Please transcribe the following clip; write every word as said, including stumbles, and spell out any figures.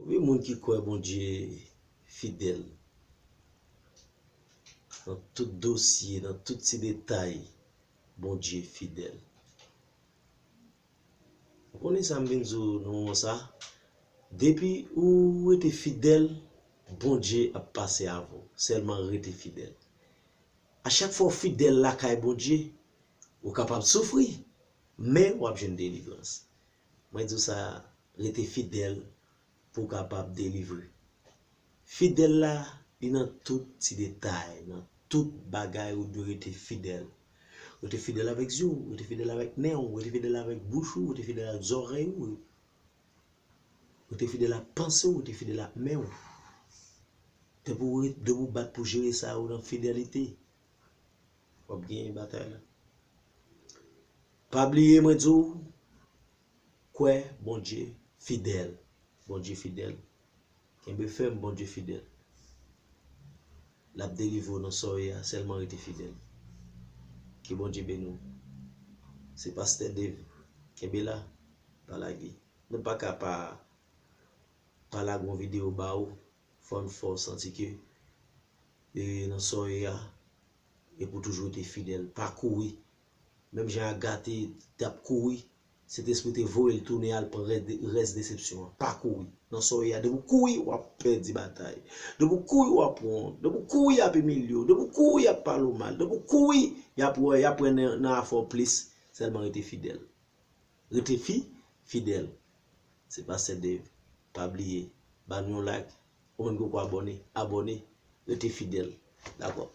Konbyen moun ki kwè Bondye fidèl? Nan tout dosye, nan tout ti detay, Bondye fidèl. Ou konnen sa m vin di w nan moman sa? Depi ou rete fidèl, Bondye ap pase avè w. Sèlman rete fidèl. A chak fwa w fidèl lakay Bondye, ou kapab soufri, men w ap jwenn delivrans. Mwen di w sa, rete fidèl pou w kapab delivre. Fidèl la, li nan tout ti detay, nan tout bagay ou dwe rete fidèl. Rete fidèl avèk zye w, rete fidèl avèk nen w, rete fidèl avèk bouch ou, rete fidèl ak zòrèy ou, rete fidèl ak panse w, rete fidèl ak men w. Depi w, depi w bat pou jere sa yo nan fidelite, w ap genyen batay la. Pa bliye mwen di w, kwè Bondye fidèl. Bondye fidèl. Kenbe fèm, Bondye fidèl. L ap delivre w nan sa w ye a, sèlman rete fidèl. Ke Bondye beni w. Se Pastè Dave. Kenbe la, pa lage. Nou pa ka pa, pa lage yon videyo ba ou, fò n fè w santi ke e nan sa w ye a, e pou toujou rete fidèl. Pa kouri. Menm jan Aga te, t ap kouri, Sentespri te voye l tounen al pran rès de-, rès desepsyon an. Pa kouri. Nan sa w ye a, depi w kouri, w ap pèdi batay. Depi w kouri, w ap pran wont. Depi w kouri, y ap imilye w. Depi w kouri, y ap pale w mal. Depi w kouri, y ap wè, y ap wè nan, nan afè w plis. Sèlman rete fidèl. Rete fi, fidèl. Se Pastè Dave. Pa bliye, ba nou yon like. Ou menm ki poko abòne, abòne. Rete fidèl. Dakò?